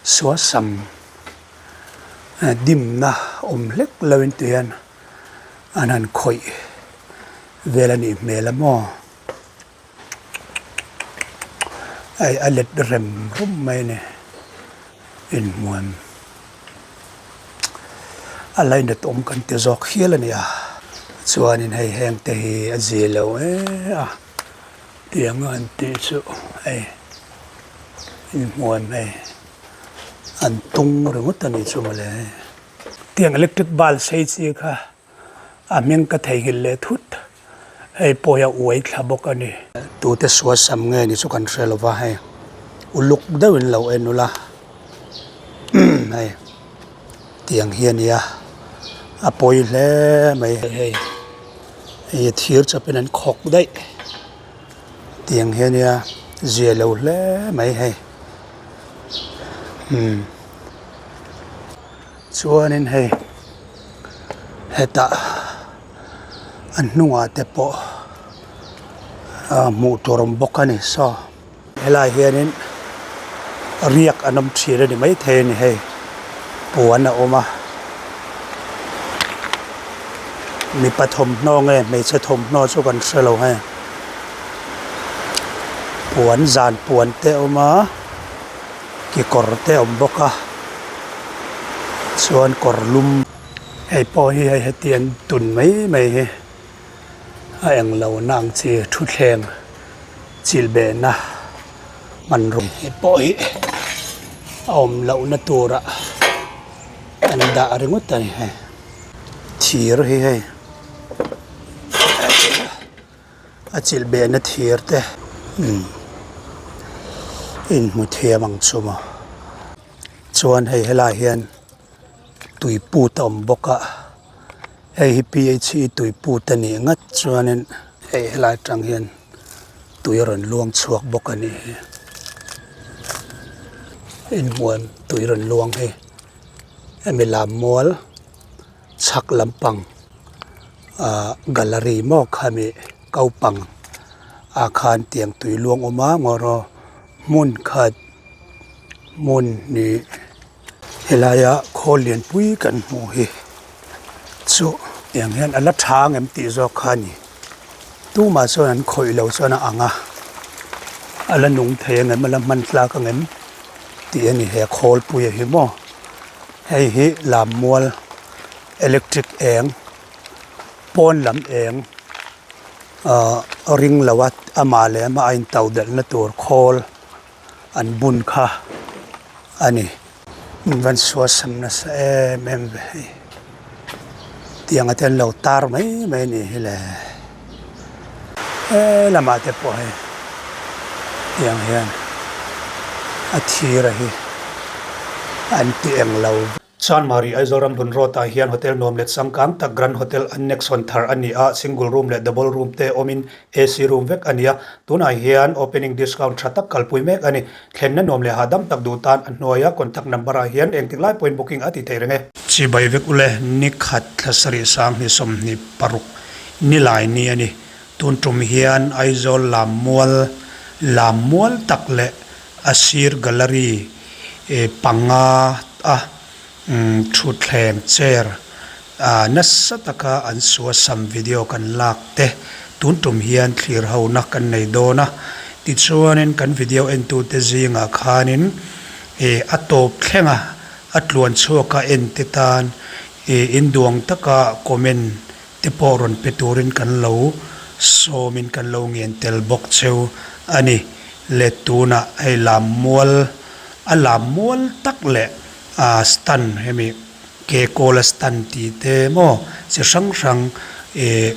Suasam dimna awm hlek lo in tih hian an han khawih vel a nih hmel a maw. Hei a let rem rum mai a ni inhmuan a lainat awm kan ti zawk hial a ni a chuanin hei heng te hi a zia lo e a tiang a an tih chu hei inhmuan hei an tung ringawt a nih chu mawle tiang electric bulb sei chi kha a hming ka theihnghilh leh thut. Hei pawh hi a uai thla bawk a ni. Tute suasam nge ni chu kan hre lo va hei uluk deuhin lo en ula hei tiang hi a nia a pawi hle mai hei hei thir chawpin an khawk daih tiang hi a nia zia lo hle mai hei umm chuanin hei hetah. A hnungah te pawh ah hmuh tur awm bawk a ni saw helaiah hianin riak an awm thin a ni maithei a ni hei puan a awm a mipa thawmhnaw nge hmeichhe thawmhnaw chu kan hre lo hei puan zan puan te a awm a kekawr te a awm bawk a chuan kawr lum. Hei pawh hi hei heti an tun mai mai hi a englo na ang chi thutthleng chilh behna hmanrua hei pawh hi a awm lohna turah an dah ringawt a ni hei thir hi hei a chilh behna thir te umm inhmu thiam ang chu maw chuan hei helaiah hian. Tui put a awm bawk a hei hi phe tui put a nih ngat chuanin hei helai atang hian tui a rawn luang chhuak bawk a nih hi inhmuan tui rawn luang hi hemi lam mual chhak lampang ah gallery maw khami kopang ah khan tiang tui luang awm a ngaw rawh hmun khat hmun hnih. Helaia khawl lianpui kan hmuh hi chu tiang hian a la tha ang em tih zawk kha a ni. Tumah chuan an khawih lo chuan a ang a, a la nung thei ang em a la hman tlak ang em tih a ni he khawlpuia hi maw. Hei hi lammual electric eng pawn lam eng ah ring lo a amah leh amah a intoh delhna tur khawl. An bun kha a ni. Min van suasam nasa em em ve hei. Tiang a te an lo tar mai mai a nih hi le. He lamah te pawh hei tiang hian a thir a hi an ti eng lo. Chanmari Aizawl Ramhlun Road ah hian hotel nuam leh changkang tak Grand Hotel Annex hawn thar a ni a, single room leh double room te awmin AC room vek a ni a, tunah hian opening discount tha tak kalpui mek a ni. Thlenna nuam leh hahdam tak duh tan a hnuaia contact number ah hian engtik lai pawhin booking a ti thei reng e. Chibai vek ule, ni khat thla sarih 10 26 ni lai ni a ni. Tun tum hian Aizawl Lammual, Lammual tak leh a sir gallery panga a thutthleng chair nasa taka an suasam video kan lak te tun tum hian thlir ho na kan nei dawn a tichuanin kan video entute zingah khanin a tawp thleng a a tluan chhuak a en te tan induang taka comment te pawh rawn pe turin kan lo sawmin kan lo ngen tel bawk cheu a ni. Le tunah hei lammual a lammual tak leh aa stand hemi ke kawla stand tih te maw chi hrang hrang ih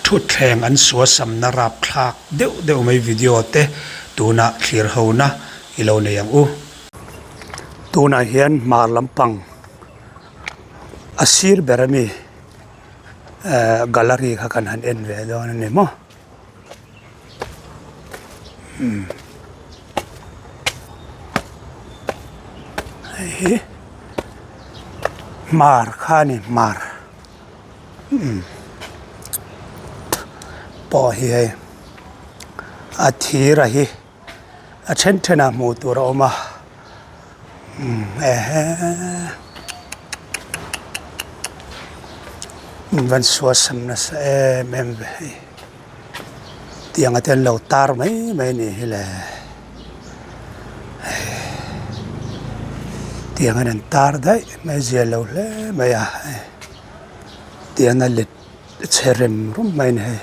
thutthleng an suasamna rapthlak deuh deuh mai video te tunah thlir ho na i lo nei ang u. Tunah hian hmar lampang a sir ber a mi eh gallery kha kan han en ve dawn a ni maw umm hei hi hmar kha a ni hmar umm pawh hi hei a thir a hi a then then ah hmuh tur a awm a. Ehe min van suasam nasa em em ve hei tiang te an lo tar mai mai a nih hi le hei tiang hian an tar daih mai zia lo hle mai a hei tiang a let chhe rem rum mai a ni hei.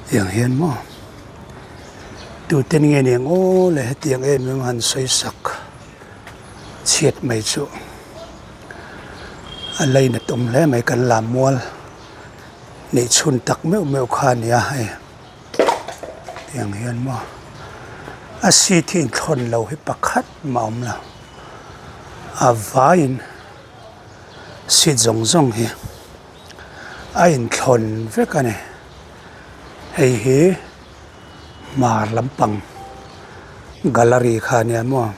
Tiang hian maw tuten nge niang aw le hetiang em em han sawi sak chhiat mai chu a lainat awm hle mai kan lam mual neih chhun tak meuh meuh kha a ni a hei tiang hian maw a seat hi inthlawn lo hi pakhat mah a awm lo a vaiin seat zawng zawng hi. A inthlawn vek a ni. Hei hi hmar lampang gallery kha a nia maw?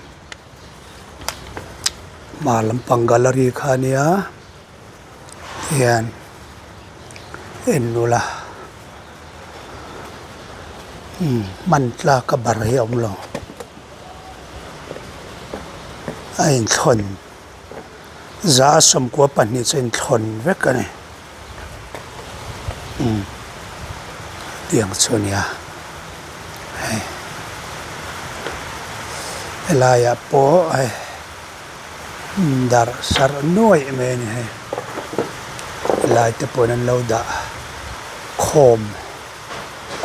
Hmar lampang gallery kha a nia hian en ula umm hman tlak a bar hi a awm lo a inthlawn. 12 chu a inthlawn vek a ni umm tiang chu a nia hei helaiah pawh hei darh sarh nuaih mai a ni hei helai te pawhin an lo dah khawm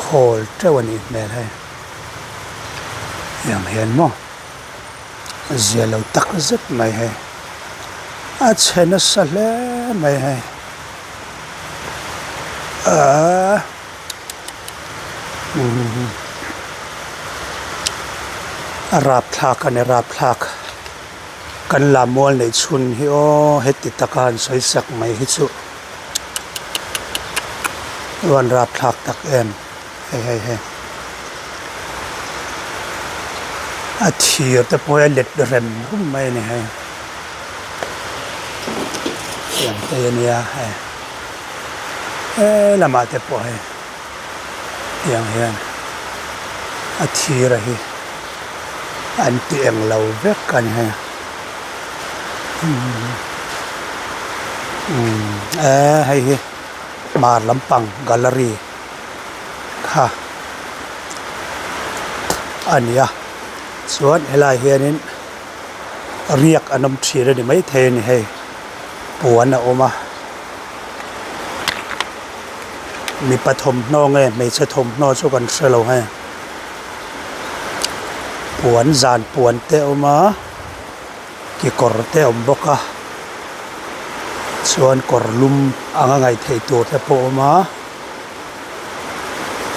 khawl teuh a nih hmel hei tiang hian maw. Zia lo tak zet mai hei. A chhe nasa hle mai hei. Aaa umm a rapthlak a ni rapthlak. Kan lammual neih chhun hi aw heti taka han sawi sak mai hi chu a rapthlak tak em. Hei hei hei a thir te pawh hi a let rem rum mai a ni hei tiang te hi a nia hei he lamah te pawh hei tiang hian a thir a hi an ti eng lo vek a ni hei umm eee hei hi hmar lampang gallery. Kha a ni a chuan helaiah hianin riak an awm thin a ni maithei a ni hei puan a awm a mipa thawmhnaw nge hmeichhe thawmhnaw chu kan hre lo hei puan zan puan te a awm a kekawr te a awm bawk a chuan kawr lum anga ngaih theih tur te pawh a awm a.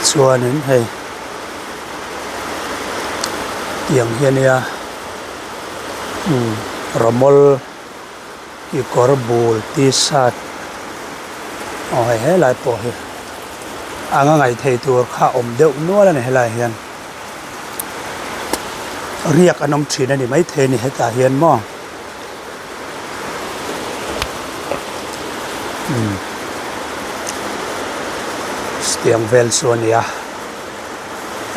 Chuanin hei tiang hi a nia umm rawmawl kekawr bul t-shirt aw hei helai pawh hi anga ngaih theih tur kha a awm deuh nual a ni helaiah hian riak an awm thin a ni maithei a ni hetah hian maw. Umm tiang vel chu a ni a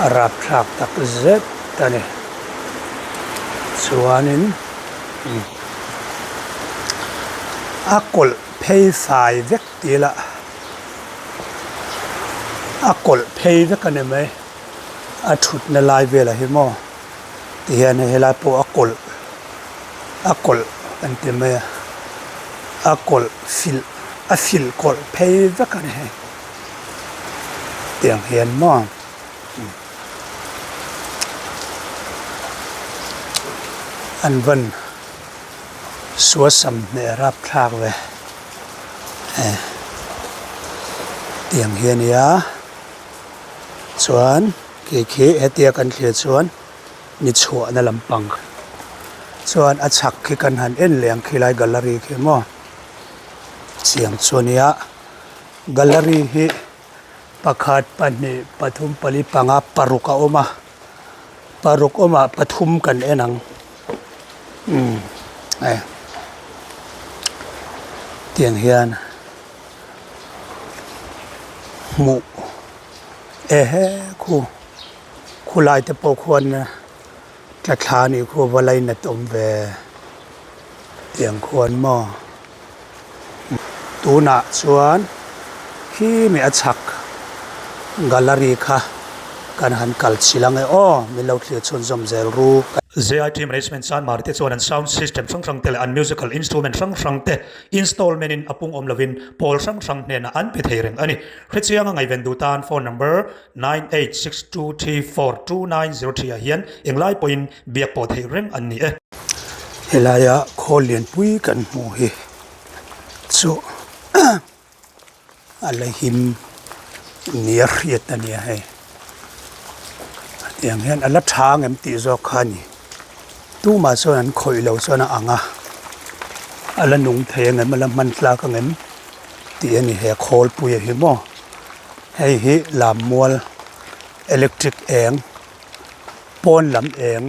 a rapthlak tak zet a ni chuanin umm a kawlh phei fai vek tih ila a kawlh phei vek a ni mai a thutna lai velah hi maw. Tihian hei helai pawh a kawlh a kawlh kan ti mai a a kawlh filh a filh kawlh phei vek a ni hei tiang hian maw an van suasam hneh rapthlak ve eh tiang hi a nia chuan. Khi khi hetia kan thlir chuan ni chhuahna lampang chuan a chhak khi kan han en leh ang khilai gallery khi maw chiang chu a nia gallery hi pakhat pahnih pathum pali panga paruk a awm a paruk awmah pathum kan en ang umm hei tiang hian hmuh. Ehe khu khulai te pawh khuan Tla thla nih khu va lainat awm ve tiang khuan maw. Tunah chuan khi mi a chhak gallery kha kan han kal chhilh ang e aw, min lo thlir chhunzawm zel ru. ZIT Management Sanmar te chuan an sound system hrang hrang te leh an musical instrument hrang hrang te installment in a pung awm lovin pawl hrang hrang hnenah an pe thei reng a ni. Hrechianga ngaihven duh tan phone number 9862342903 ah hian englai pawhin biak pawh theih reng an ni e. Helaia khawl lianpui kan hmuh hi chu a la him nia hriat a nia hei. Hetiang hian a la tha ang em tih zawk kha a ni. Tumah chuan an khawih lo chuan a ang a, a la nung thei ang em a la hman tlak ang em tih a ni he khawlpuia hi maw. Hei hi lammual electric eng pawn lam eng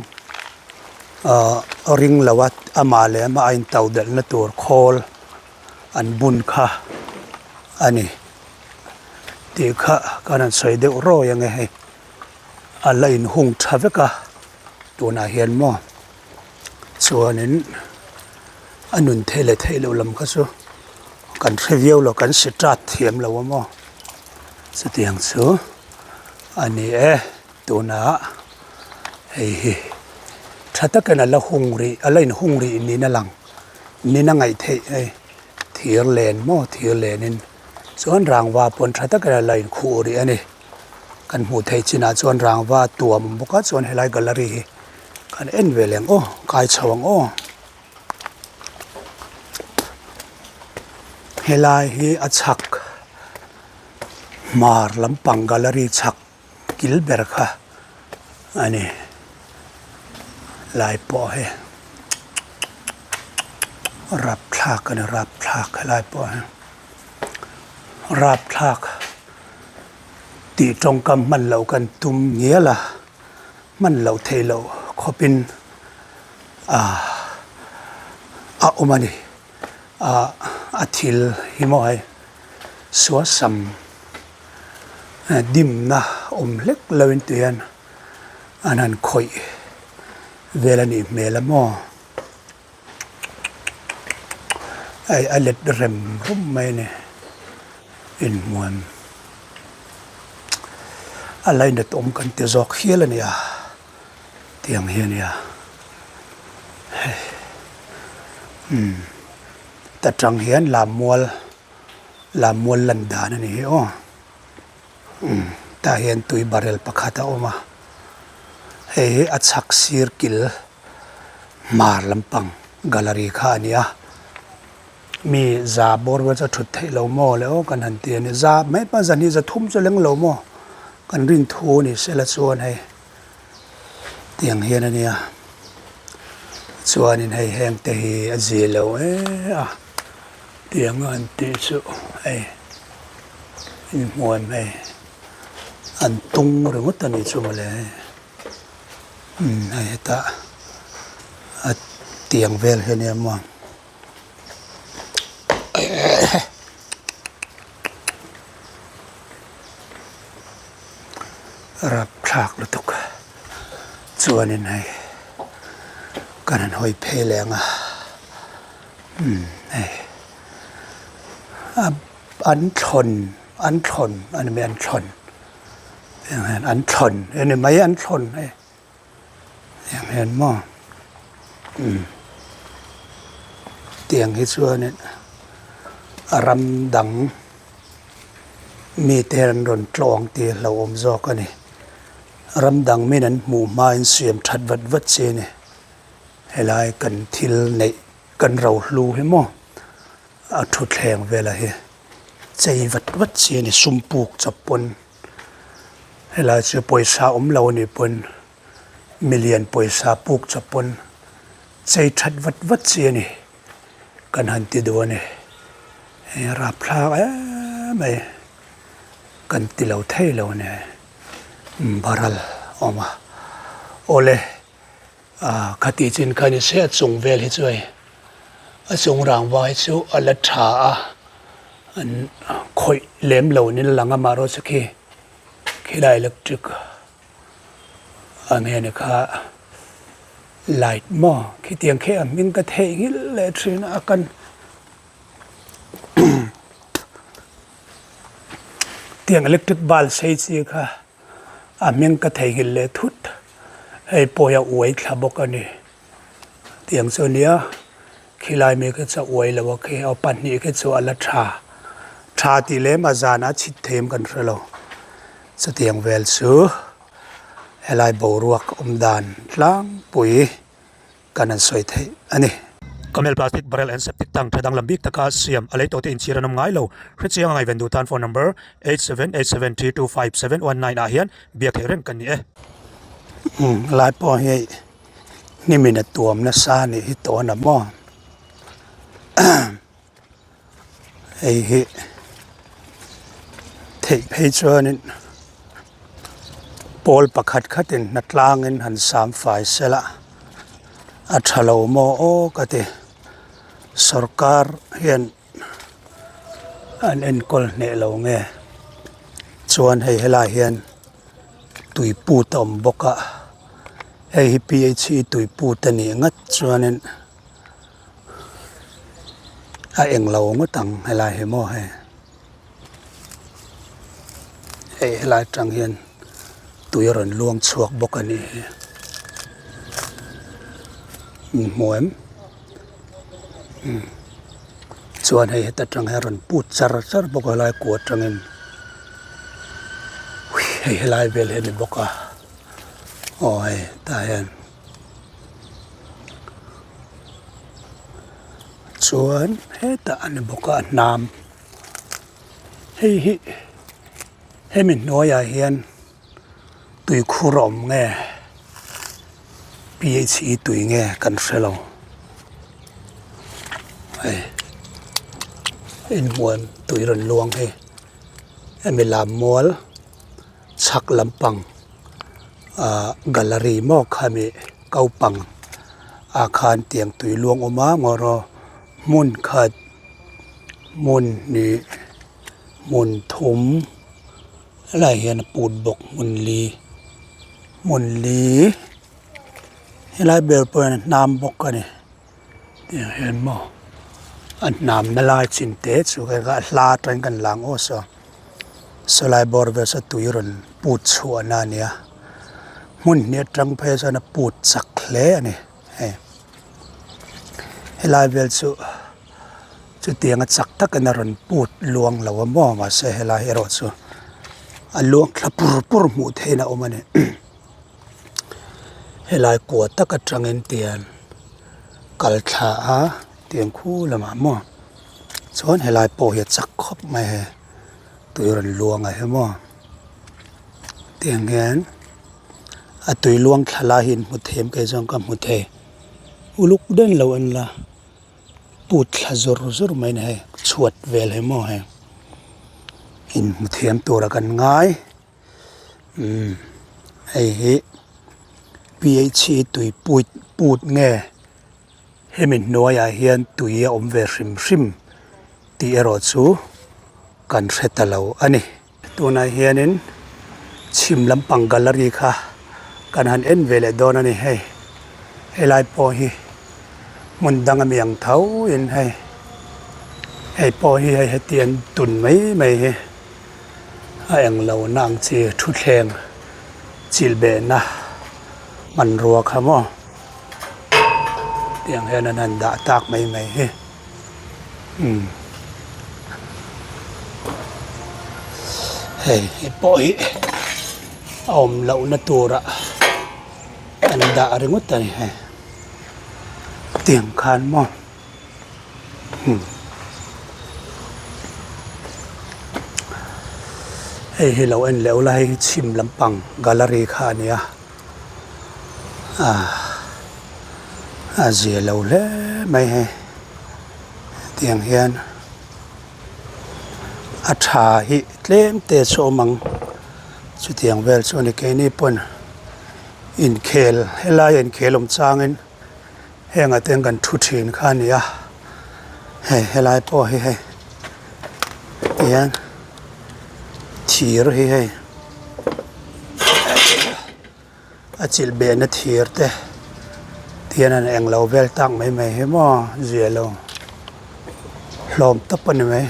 ahh ring lo a amah leh amah a into delhna tur khawl an bun kha a ni tih kha ka rawn sawi deuh rawi ang e hei a la inhung tha vek a tunah hian maw chuanin a nun theih leh theih loh lam kha chu kan hre viau lo kan si tat thiam lo a maw chutiang chu a ni e tunah hei hi tha takin a la hung rih a la inhung rih niin a lang niin a ngaih theih hei thir len maw thir lenin chuan rangva pawn tha takin a la inkhuh rih a ni kan hmuh theih chinah chuan rangva tuam awm bawk a chuan helai gallery hi kan en ve leh ang aw kai chho ang aw. Helai hi a chhak hmar lampang gallery chhak kil ber kha a ni lai pawh hi rapthlak a ni rapthlak helai pawh hi rapthlak tih tawngkam hman loh kan tum ngial a hman loh theih loh khawpin ah a awm a ni ah a thil hi maw hei suasam dimna awm hlek lo in tih hian an han khawih vel a nih hmel a maw hei a let rem rum mai a ni inhmuan a lainat awm kan ti zawk hial a nia. Tiang hi a nia hei umm ta tang hian lammual lammual lan dan a ni hi aw umm tah hian tui barrel pakhat a awm a hei hi a chhak sir kil hmar lampang gallery kha a ni a mi za bawr vel chu a thut theih lo maw le aw kan han ti a ni za mai pawh zan hi za thum chu leng lo maw kan rin thu a ni sela chuan hei. Tiang hian a nia chuanin hei heng te hi a zia lo e a tiang a an tih chu hei inhmuam hei an tung ringawt a nih chu mawle hei umm hei hetah a tiang vel hi a nia maw. Rapthlak lutuk chuanin hei kan han hawi phei leh ang a umm hei an thlawn an thlawn a ni mai an thlawn an thlawn a ni mai an thlawn hei. Tiang hian maw umm tiang hi chuanin a ram dang mite hian an rawn tlawh ang tih a hlauhawm zawk a ni ram dang min an hmuh hmain siam that vat vat chi a ni helai kan thil neih kan rohlu hi maw a thutthleng velah hi chei vat vat chi a ni sum puk chawp pawn. Helai chu pawisa awm lo a nih pawn milian pawisa puk chawp pawn chei that vat vat chi a ni kan han ti duh a ni hei a rapthlak em mai kan ti lo thei lo a ni baral a awm a awle ah khati chin kha ni se a chung vel hi chu hei a chung rangva hi chu a la tha a an khawih lem lo niin a lang a amaherawhchu khi khilai electric ang hian kha. Light maw khitiang khi a hming ka theihnghilh leh thin a kan tiang electric bulb sei chi kha a hming ka theihnghilh leh thut hei pawh hi a uai thla bawk a ni tiang chu ania khilai mi khi chu a uai lo a khi aw pahnih khi chu a la tha tha tih lem a zan a chhit thei em kan hre lo chutiang vel chu. Helai boruak awm dan tlangpui kan han sawi theih a ni. Camel plastic barrel and septic tank tha danglam bik taka siam a lei tawhte inchhir an awm ngai lo. Hrechiang a ngaihven duh tan phone number 8787325719 ah hian biak theih reng kan ni e. Umm lai pawh hi hei hnimin a tuam nasa a nih hi tawn a maw Hei hi theih phei chuanin pawl pakhat khatin hna tlangin han sam fai sela a tha lo maw aw ka ti sawrkar hian an enkawl hneh lo nge chuan hei helai hian tui put a awm bawk a hei hi P H E tui put a nih ngat chuanin. A englo ngawt ang helai hi maw hei hei helai atang hian tui a rawn luang chhuak bawk a nih hi in hmu em umm chuan hei heta tang hian a rawn put char char bawk a helai kua atangin hei helai vel hi a ni bawk a aw hei tah hian. Chuan hetah a ni bawk a hnam hei hi hemi hnuaiah hian tuikhur a awm nge P H E tui nge kan hre lo hei inhmuan tui rawn luang hi hemi lammual. Chhak lampang ah gallery maw khami ko pang ah khan tiang tui luang awm a ngaw hmun khat hmun hnih hmun thum helaiah hian a put bawk hmun li hmun li helai ber pawh hian a hnam bawk a ni tiang hian maw a hnam na lai chin te chu a hla atangin kan lang aw saw. Sawlai bawr vel saw tui rawn put chhuahna a ni a hmun hnih atang phei chuan a put chak hle a ni hei helai vel chu chutianga chak takin a rawn put luang lo a maw mahse helai erawh chu a luang thla pur pur hmuh theihin a awm a ni helai kua tak atangin tian kal thla a tiang khu lamah maw chuan helai pawh hi a chak khawp mai hei tui rawn luang a hi maw tiang hian a tui luang thla lai hi in hmu thei em kei chuan ka hmu thei uluk daih lo en la put thla zawr zawr mai a ni hei chhuat vel hi maw hei in hmu thiam tura kan ngai umm hei hi P H E tui put put nge. Hemi hnuaiah hian tui a awm ve hrim hrim tih erawh chu kan hre ta lo a ni. Tunah hianin chhim lampang gallery kha kan han en ve leh dawn a ni hei. Helai pawh hi hmun dang ami ang tho in hei hei pawh hi hei heti an tun mai mai hi a englo na ang chi thutthleng chilhbehna hmanrua kha maw. Tiang hian an han dah tak mai mai hi umm hei hei pawh hi a awm lohna turah an dah ringawt a ni hei tiang khan maw umm hei hi lo en leh ula hei hi chhim lampang gallery kha a ni a. A zia lo hle mai hei tiang hian a tha hi tlem te chu a awm ang chutiang vel chu a ni keini pawn inkhel helai inkhel awm changin hengah te hian kan thu thin kha a ni a hei helai pawh hi hei tihian thir hi hei a chilh behna thir te. Tihian an englo vel tak mai mai hi maw zia lo hlawm tawp a ni mai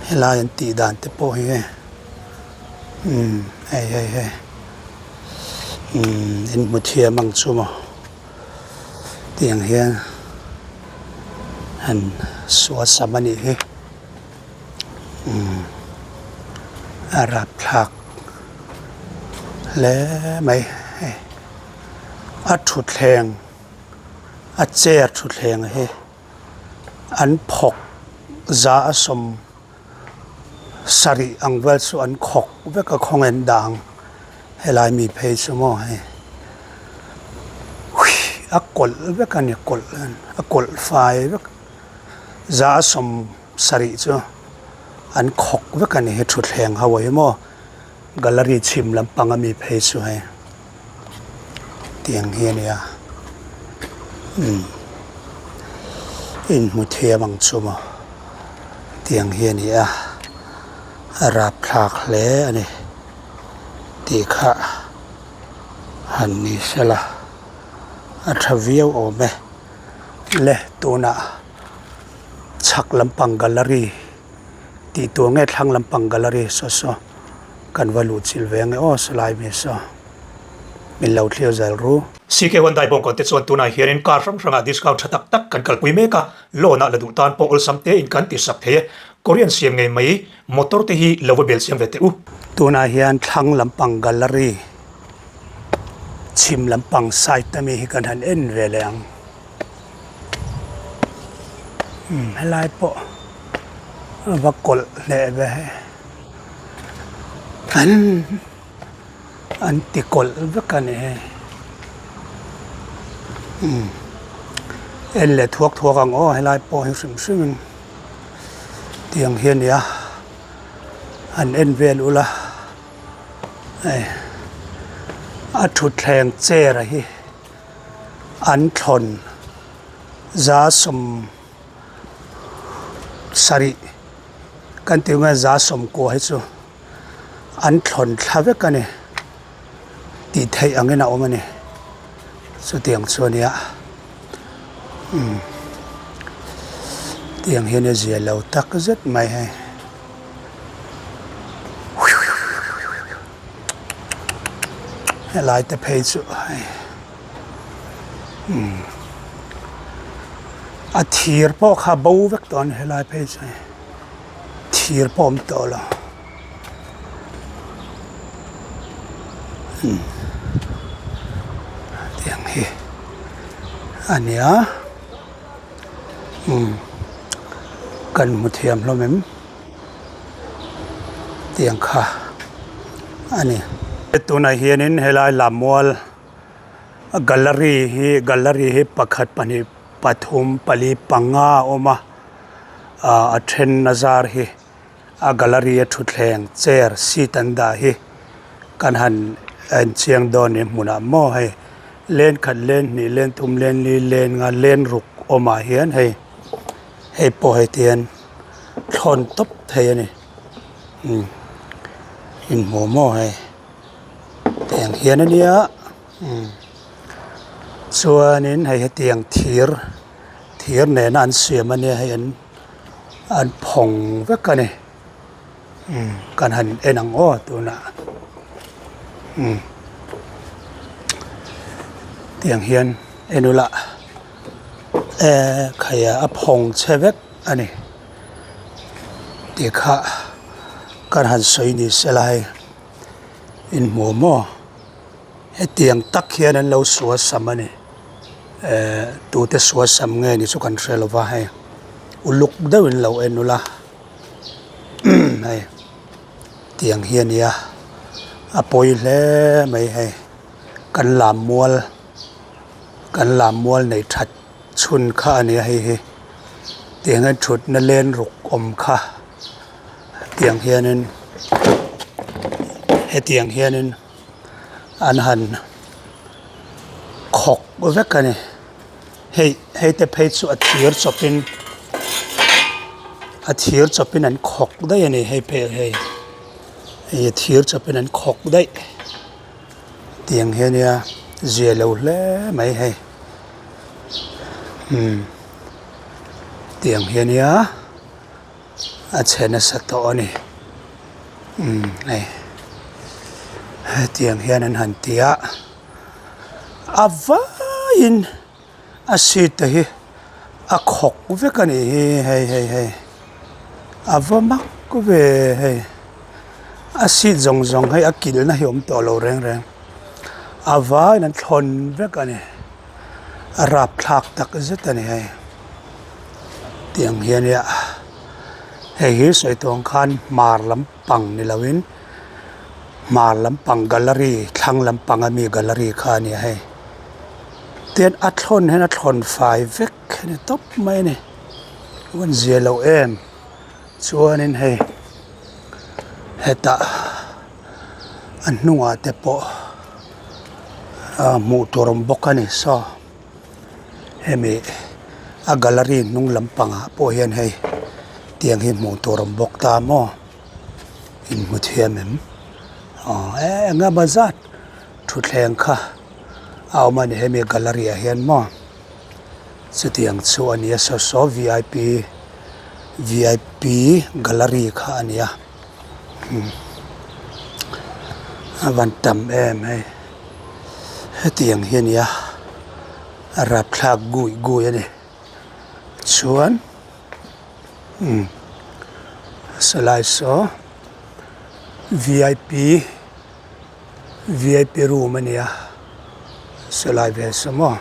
helai an tih dan te pawh hi hei umm hei hei hei umm in hmu thiam ang chu maw tiang hian han suasam a nih hi umm a rapthlak hle mai hei a thutthleng a chair thutthleng hi an phawk za a 70 ang vel chu an khawk vek a khawnge an dah ang helai mi phei chu maw hei a kawlh vek a ni kawlh a kawlh fai vek za a 70 chu an khawk vek a ni he thutthleng ho hi maw. Gallery chhim lampang ami phei chu hei tiang hi a nia umm in hmu thiam ang chu maw tiang hi a ni a a rapthlak hle a ni tih kha han ni sela a tha viau awm e le tunah chhak lampang gallery. Tih tur nge thlang lampang gallery saw saw kan va luh chilh ve ange aw salai mi saw min lo thlir zel ru. CK Hyundai bawngkawn te chuan tunah hianin car hrang hrangah discount tha tak tak kan kalpui mek a, loan ah la duh tan pawh awlsam tein kan ti sak thei e. Korean siam ngei mai motor te hi lo va bel siam ve teh u. Tunah hian thlang lampang gallery chhim lampang side ami hi kan han en ve leh ang. Umm helai pawh a va kawlh hleh ve hei an an ti kawlh vek a ni hei umm en leh thuak thuak ang aw helai pawh hi hrim hrim in tiang hi a ni a han en vel ula hei a thutthleng chair a hi. An thlawn 70 kan tih hunga 90 hi chu an thlawn thla vek a ni tih theih angin a awm a ni chutiang chu a nia umm tiang hian a zia lo tak zet mai hei. Helai te phei chu hei umm a thir pawh kha bo vek tawh a ni helai phei chu hei thir pawh a awm tawh lo umm tiang hi a nia umm kan hmu thiam hlawm em. Tiang kha a ni. Tunah hianin helai Lammual gallery hi gallery hi pakhat pahnih pathum pali panga a awm a ah a then a zar hi a gallery a thutthleng chair seat an dah hi kan han en chiang dawn ni hmunah maw hei len khat len hnih len thum len li len nga len ruk awmah hian hei hei pawh hei tihian. Thlawn tawp thei a ni umm inhmuh maw hei tiang hian a nia umm chuanin hei hetiang thir thir nena an siam a nia hei an an phawng vek a ni umm kan han en ang aw tunah umm tiang hian en ula eh khaia a phawng chhe vek. A ni. Tih kha kan han sawi ni se la hei inhmuh maw hetiang tak hian an lo sual sam a ni. Ehh tute sual sam nge ni chu kan hre lo va hei uluk deuhin lo en ula hei tiang hi a nia a pawi hle mai hei kan lammual kan lammual nei that. Chhun kha a nia hei hi tiang hian thutna len ruk awm kha tiang hianin hetiang hianin an han khawk vek a ni hei hei te phei chu a thir chawpin a thir chawpin an khawk daih a ni hei phei hei hei a thir chawpin an khawk daih tiang hi a nia. Zia lo hle mai hei. Umm tiang hi ania a chhe nasa tawh a ni. Umm hei hetiang hian an han ti a, a vaiin a seat te hi a khawk vek a nih hi hei hei hei a va mak ve hei a seat zawng zawng hei a kilhna hi a awm tawh lo reng reng a vaiin an thlawn vek a ni a rapthlak tak zet a ni hei tiang hian nia hei hi sawi tawh ang khan hmar lampang ni lo in hmar lampang gallery thlang lampang ami gallery kha a ni a hei. Tian a thlawn hian a thlawn fai vek a ni tawp mai a ni a zia loh em chuanin hei hetah a hnungah te pawh ah hmuh tur a awm bawk a ni saw hemi a gallery hnung lampangah pawh hian hei tiang hi hmuh tur a awm bawk ta maw inhmu thiam em aw eng emaw zat thutthleng kha a awm a ni hemi gallery ah hian maw chutiang chu a ni a saw saw vip vip gallery kha a ni a umm a van tam em hei hetiang hi a ni a a rapthlak gui gui a ni chuan umm sawlai saw vip. Vip room a nia sawlai vel saw maw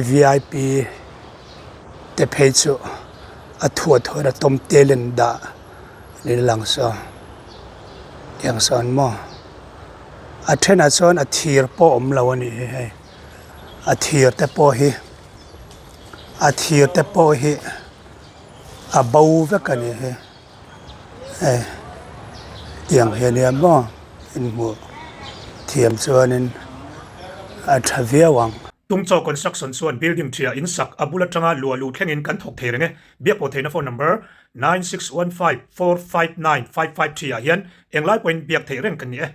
vip te phei chu a thuah thuah a tawm tel an dah niin a lang saw tiang sawn maw a thenah chuan a thir pawh a awm lo a nih hi hei a thir te pawh hi a thir te pawh hi a bo vek a nih hi. Hei tiang hi ania maw inhmuh thiam chuanin a tha viau ang. Tungchaw Construction chuan building ṭhia in sak a bul aṭanga luah luh thlengin kan thawk thei reng e. Biakpawh theihna phone number 9615459553 ah hian englai pawhin biak theih reng kan ni e.